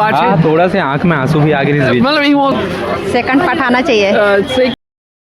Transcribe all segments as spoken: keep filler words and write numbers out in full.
हाँ, थोड़ा से आंख में आंसू भी आ गए इस बीच। मतलब, ये वो, सेकंड पार्ट आना चाहिए। अ, से-,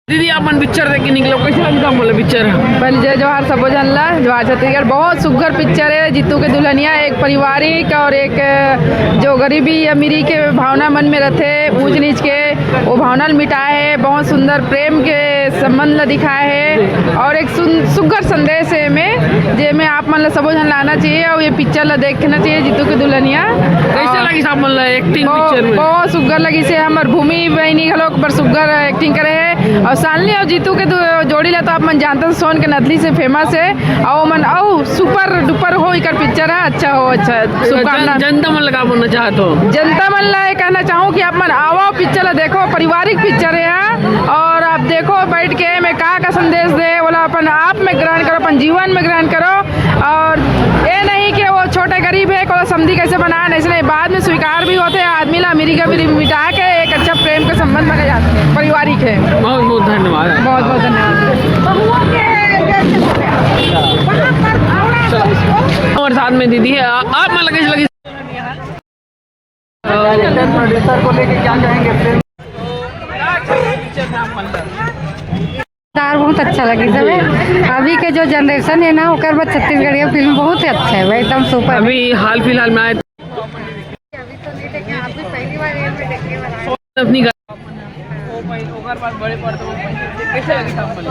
दीदी, आप मन पिक्चर देख के निकलो, कैसे लगता मतलब पिक्चर? पहले जय जोहार सबो झन ला, जोहार छत्तीसगढ़। बहुत सुग्घर पिक्चर है। जीतू के दुल्हनिया एक पारिवारिक और एक, अ, जो गरीबी अमीरी के भावना मन में रहते, ऊंच नीच के, वो भावना ल मिटाए है। बहुत सुंदर प्रेम के संबंध ला दिखाए है और एक सुन-, सुग्घर संदेश है एमे, जेमे आप मन ला सबो झन ला आना चाहिए और ये पिक्चर ला देखना चाहिए, जीतू के दुल्हनिया। कैसे और लगिस आप मन ला एक्टिंग बहुत, पिक्चर में? बहुत सुग्घर लगिस हे। हमर भूमि बहिनी घलो बड़ सुग्घर एक्टिंग करे हे और शालिनी और जीतू के दो जोड़ी ला तो आप मन जानते हो, सोन के नथली से फेमस है और मन अउ सुपर डुपर हो, इकर पिक्चर है, अच्छा हो, अच्छा, शुभकामना। जन-, जनता मन ला का बोलना चाहत हो? जनता मन ला ये कहना चाहूँ कि आप मन आवो, पिक्चर ला देखो, पारिवारिक पिक्चर है और आप देखो बैठ के में का का संदेश दे, ओला अपन आप में ग्रहण करो, अपन जीवन में ग्रहण करो। और ये नहीं कि वो छोटे गरीब है, कोनो समधी कैसे बनाए, ऐसे नहीं, बाद में स्वीकार भी होते हैं, आदमी ला अमीरी का भी मिटा के एक अच्छा प्रेम का संबंध बने जाते हैं, पारिवारिक है। बहुत बहुत धन्यवाद। बहुत बहुत धन्यवाद। और साथ में दीदी है, आ-, आप मन ला कैसे लगिस? डायरेक्टर प्रोड्यूसर को लेके क्या कहेंगे फिल्म? स्टार बहुत अच्छा लगी सब। अभी के जो जनरेशन है ना, ओकर बर छत्तीसगढ़िया फिल्म बहुत ही अच्छा है भाई, एकदम सुपर। अभी हाल फिलहाल में आए अभी तो नहीं देखे, आप भी पहली बार ये में देखने वाला है। अपनी गा-, ओ भाई, ओकर बाद बड़े पर्दा में कैसे लगी था अपन?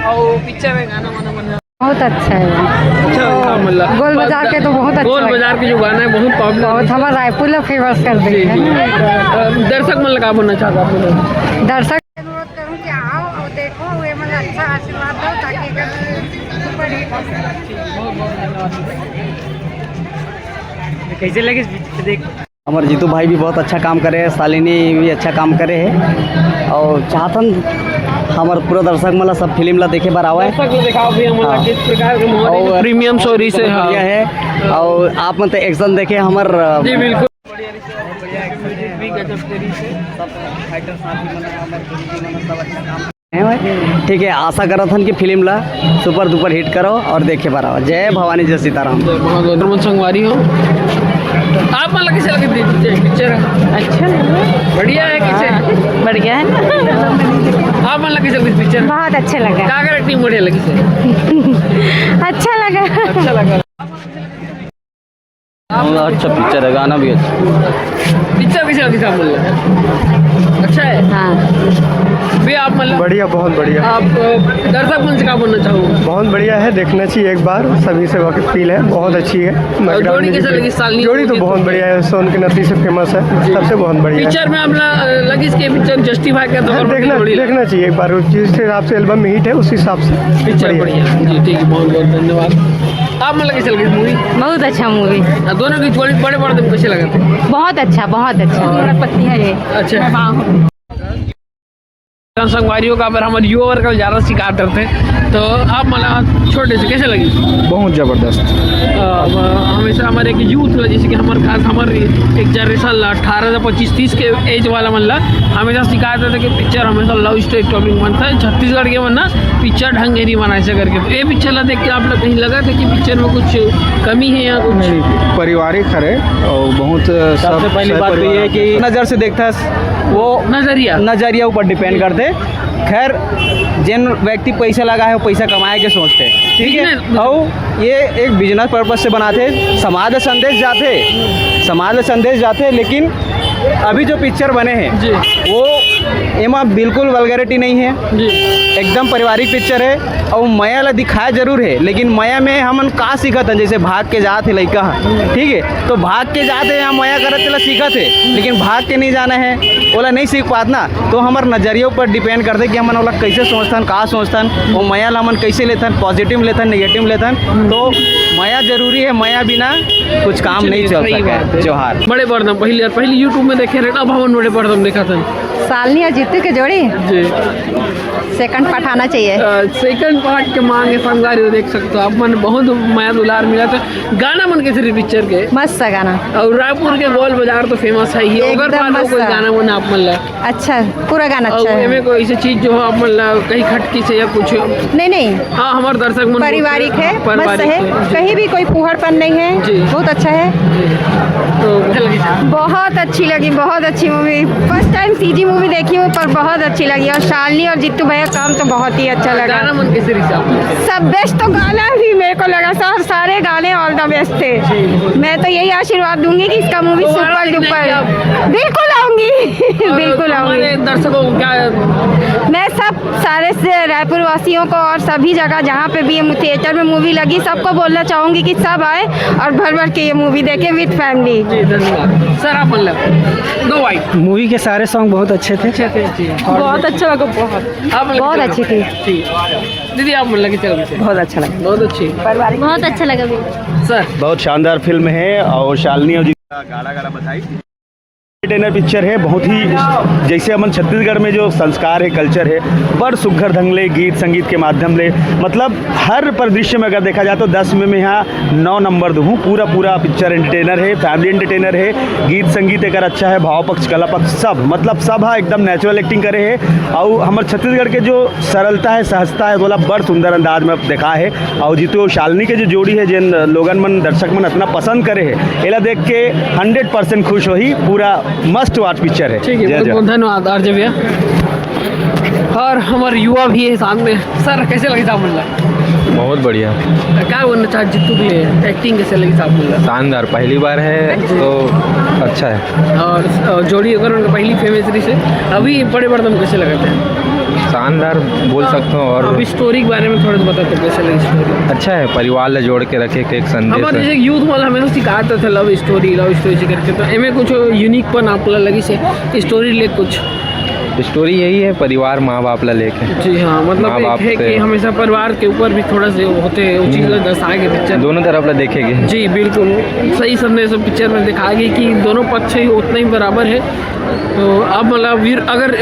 और पिक्चर में गाना वाना बना। बहुत अच्छा है वो। अच्छा लगा, मतलब, गोल बाजार के तो बहुत अच्छा गोल लगा। बाजार के जो गाना है, बहुत पॉपुलर बहुत, है। हमारा रायपुर ला फेमस कर जी, देते जी। हैं। अ, दर्शक मन ला का बोलना चाहता आप लोग? दर्शक से अनुरोध करूँ कि आओ और देखो, वे मन अच्छा आशीर्वाद दो, ताकि एकर सुपरहिट हो सके। कैसे लगे इस पिक्चर देख? हमर जीतू भाई भी बहुत अच्छा काम करे हे, शालिनी भी अच्छा काम करे हे, और चाहथन हमर पूरा दर्शक मन ला सब फिल्म ला देखे बर आवय। दर्शक ला दिखाओ भी हमन ला हाँ। किस प्रकार के माहौल है, और प्रीमियम शो रहिस हे, बहुत हाँ। बढ़िया है। और आप मन तो एक्शन देखे हमर, जी, बिल्कुल। भी गजब के रहिस हे। सब फाइटर साथी मन, हमर गुरुजी मन, सब अच्छा काम ठीक है, आशा करत हन कि फिल्म ला सुपर डुपर हिट करो और देखे बर आओ। जय भवानी, जय सीताराम। जय भवानी, जय मन संगवारी हो। आप मन ला कैसे लगे पिक्चर? पिक्चर अच्छा लगा। बढ़िया है, कैसे? हाँ, बढ़िया है। आप मन ला कैसे लगे पिक्चर? बहुत अच्छा लगा। का कर एक्टिंग बढ़िया लगी सर? अच्छा लगा। अच्छा लगा। बहुत अच्छा पिक्चर है, गाना भी अच्छा। पिक्चर कैसे लगी था, बोलो? अच्छा है। हाँ। भी आप मतलब बढ़िया, बहुत बढ़िया। आप, अ, दर्शक मन से क्या बोलना चाहोगे? बहुत बढ़िया है, देखना चाहिए एक बार, सभी से वाकिफ फील है, बहुत अच्छी है। और जोड़ी कैसे लगी, शालिनी जोड़ी तो बहुत बढ़िया है, सोन के नथली से फेमस है, जी। सबसे बहुत बढ़िया है। पिक्चर में आप ला-, लगी इसके पिक्चर जस्टिफाई करते हाँ, और देखना, जोड़ी लगी। देखना चाहिए एक बार, जिस हिसाब से एल्बम में हिट है उस हिसाब से पिक्चर बढ़िया। बढ़िया। जी, ठीक है, बहुत बहुत धन्यवाद। आप मन ला कैसे लगे मूवी? बहुत अच्छा मूवी। आ, दोनों की जोड़ी बड़े पर्दे में कैसे लगा? बहुत अच्छा, बहुत अच्छा। और पत्नी है ये। अच्छा। हाँ। संगवारी हो, काबर हमर युवा वर्ग ला ज्यादा शिकार करथे, तो आप मन ला छोटे से कैसे लगी? बहुत जबरदस्त। अ, हमेशा हमर एक यूथ ला, जैसे कि हमर खास हमर एक जनरेशन ला अठारह से पच्चीस तीस के एज वाला मन ला हमेशा शिकार करथे कि पिक्चर हमेशा लव स्टोरी टॉपिक बनता है, छत्तीसगढ़ के मन ना पिक्चर ढंग के नहीं बनाए से करके। तो ये पिक्चर ला देख के आप लोग कहीं लगा था कि पिक्चर में कुछ कमी है या कुछ? नहीं, पारिवारिक हरे और बहुत, अ, सबसे सब पहली बात तो ये है कि नजर से देखता है, वो नजरिया। नजरिया ऊपर डिपेंड करते। खैर, जिन व्यक्ति पैसा लगा है, वो पैसा कमाए के सोचते, ठीक है? बिजनेस। और ये एक बिजनेस पर्पस से बनाते, समाज ला संदेश जाते, समाज ला संदेश जाते, लेकिन अभी जो पिक्चर बने हैं, जी। वो एमा बिल्कुल वल्गैरिटी नहीं है, जी। एकदम पारिवारिक पिक्चर है। और मया ला दिखाया जरूर है, लेकिन मया में हमन का सीखत हन, जैसे भाग के जात है लइका ह, ठीक है, तो भाग के जात है, यहाँ मया करत तेला सीखत है, लेकिन भाग के नहीं जाना है, ओला नहीं सीख पात ना। तो हमर नजरिया ऊपर डिपेंड करथे कि हमन ओला कैसे सोचथन, का सोचथन, वो मया ला हमन कैसे लेथन, पॉजिटिव लेथन, नेगेटिव लेथन। तो मया जरूरी है, मया बिना कुछ काम कुछ नहीं नहीं, चल सही सके। बात है। जोहार। बड़े पर्दा पहली, पहली YouTube में देखे रहे, अब हमन बड़े पर्दा में देखा था। शालिनी और जीतू के जोड़ी? जी। सेकंड पार्ट आना चाहिए। सेकंड पार्ट के मांग हे संगवारी हो, देख सकते हो आप मन, बहुत मया दुलार मिला था। गाना मन कैसे रही पिक्चर के? मस्त है गाना। और रायपुर के गोल बाजार तो फेमस है ही, ओकर एकदम बाद मस्त कोई है। गाना वाना आप मन ला? अच्छा, पूरा गाना और अच्छा है। एमे कोई ऐसे चीज जो आप मन ला कहीं खटकी से या कुछ? नहीं नहीं, हाँ, हमार दर्शक मन पारिवारिक है, मस्त पारिवारिक है, कहीं भी कोई फूहड़पन नहीं है, जी। बहुत अच्छा है। जी। तो कैसे लगी? बहुत अच्छी लगी, बहुत अच्छी movie. First time CG movie देखी हूँ, पर बहुत अच्छी लगी। और शालिनी और जीतू भैया काम तो बहुत ही अच्छा लगा। गाना मन कैसे रही आप? सब बेस्ट तो गाना ही मेरे को लगा सर, सारे गाने ऑल द बेस्ट थे। मैं तो यही आशीर्वाद दूंगी कि इसका मूवी दोबारा सुपर देखना डुपर। क्या? बिल्कुल आऊंगी। और बिल्कुल आऊंगी। हमारे दर्शकों को क्या? मैं सब सारे से रायपुर वासियों को और सभी जगह जहाँ पे भी ये थिएटर में मूवी लगी, सबको बोलना चाहूंगी कि सब आए और भर भर के ये मूवी देखें विद फैमिली। जी, धन्यवाद सर। आप मतलब दो भाई। मूवी के सारे सॉन्ग बहुत अच्छे थे। अच्छे थे जी। बहुत अच्छा लगा, बहुत। आप मतलब बहुत चलो। अच्छी थी। ठीक। दीदी, आप मतलब चलो। बहुत अच्छा लगा। बहुत अच्छी। बहुत अच्छा लगा। सर। बहुत शानदार फिल्म है और शालिनी और जी का गाना गाना बताई। एंटरटेनर पिक्चर है, बहुत ही जैसे हमन छत्तीसगढ़ में जो संस्कार है, कल्चर है, बड़ सुघर ढंग ले गीत संगीत के माध्यम ले, मतलब हर परिदृश्य में अगर देखा जाए तो दस में मैं यहाँ नौ नंबर दूँ। पूरा पूरा पिक्चर एंटरटेनर है, फैमिली एंटरटेनर है, गीत संगीत एकर अच्छा है, भाव पक्ष कला पक्ष सब, मतलब सब हा एकदम नेचुरल एक्टिंग करे है। और हमर छत्तीसगढ़ के जो सरलता है, सहजता है, बोला बड़ सुंदर अंदाज में देखा है। और जीतू शालिनी के जो जोड़ी है, जिन लोगन मन दर्शक मन इतना पसंद करे है, एला देख के हंड्रेड परसेंट खुश होही पूरा। मस्ट वॉच पिक्चर है। ठीक है, जय बहुत जय। बहुत धन्यवाद आरजे भैया। और हमारे युवा भी है साथ में। सर, कैसे लगी था मुल्ला? बहुत बढ़िया। क्या बोलना चाह जीतू भी है, एक्टिंग कैसे लगी था मुल्ला? शानदार, पहली बार है तो अच्छा है। और, और जोड़ी अगर उनका पहली फेमस रही से अभी बड़े पर्दा में कैसे लगा था? शानदार बोल सकते हो। और अभी स्टोरी के बारे में थोड़ा सा बता दो, कैसे लगी स्टोरी? अच्छा है, परिवार ले जोड़ के रखे के एक संदेश हमारे है। जैसे यूथ वाला हमें शिकायत था, लव स्टोरी, लव स्टोरी करके, तो एमे कुछ यूनिक पन आपको लगी से स्टोरी ले कुछ? स्टोरी यही है, परिवार माँ बाप ला लेके। जी हाँ, मतलब माँ एक बाप है से। कि हमेशा परिवार के ऊपर भी थोड़ा से होते हैं, वो चीज़ दर्शाए गए पिक्चर। दोनों तरफ ला देखेंगे। जी बिल्कुल, सही संदेश पिक्चर में दिखाया गया कि दोनों पक्ष ही उतना ही बराबर है। तो अब मतलब वीर, अगर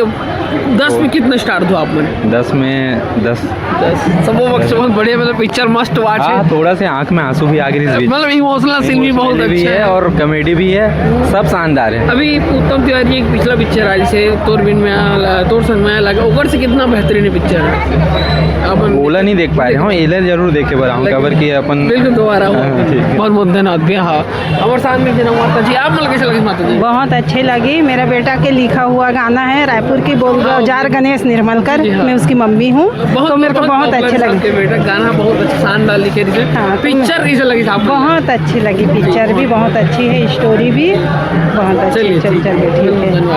दस में कितना स्टार दो आप मन? दस में दस। दस। सब वो पक्ष बहुत बढ़िया, मतलब पिक्चर मस्ट वॉच है। हाँ, थोड़ा से आंख में आंसू भी आ गए इस बीच। मतलब इमोशनल सीन भी बहुत Emotional भी अच्छा है है। और कॉमेडी भी है, सब शानदार है। अभी उत्तम तिवारी एक पिछला पिक्चर आया, जैसे तोर बिन में आला, तोर संग में आला, ओकर से कितना बेहतरीन पिक्चर है। अपन ओला नहीं देख पाए हम, एला जरूर देखे बर आऊँ, लेकिन काबर कि अपन बिल्कुल दोबारा हुआ। हाँ, ठीक है। बहुत बहुत धन्यवाद भैया। हाँ, हमारे साथ में थे ना माता जी, आप मतलब कैसे लगे माता जी? बहुत अच्छे लगी। मेरा बेटा के लिखा हुआ गाना है रायपुर की बोल हाँ। जार गणेश निर्मलकर। जी हाँ। मैं उसकी मम्मी हूँ, तो मेरे को बहुत popular अच्छे था लगे। आपके बेटा, गाना बहुत अच्छा, शानदार लिखे थे। हाँ, तो पिक्चर कैसे लगी था आपको? बहुत अच्छी लगी पिक्चर भी, बहुत अच्छी है, स्टोरी भी बहुत अच्छी चलिए, है। चल ठीक है। चलिए, ठीक है। धन्यवाद।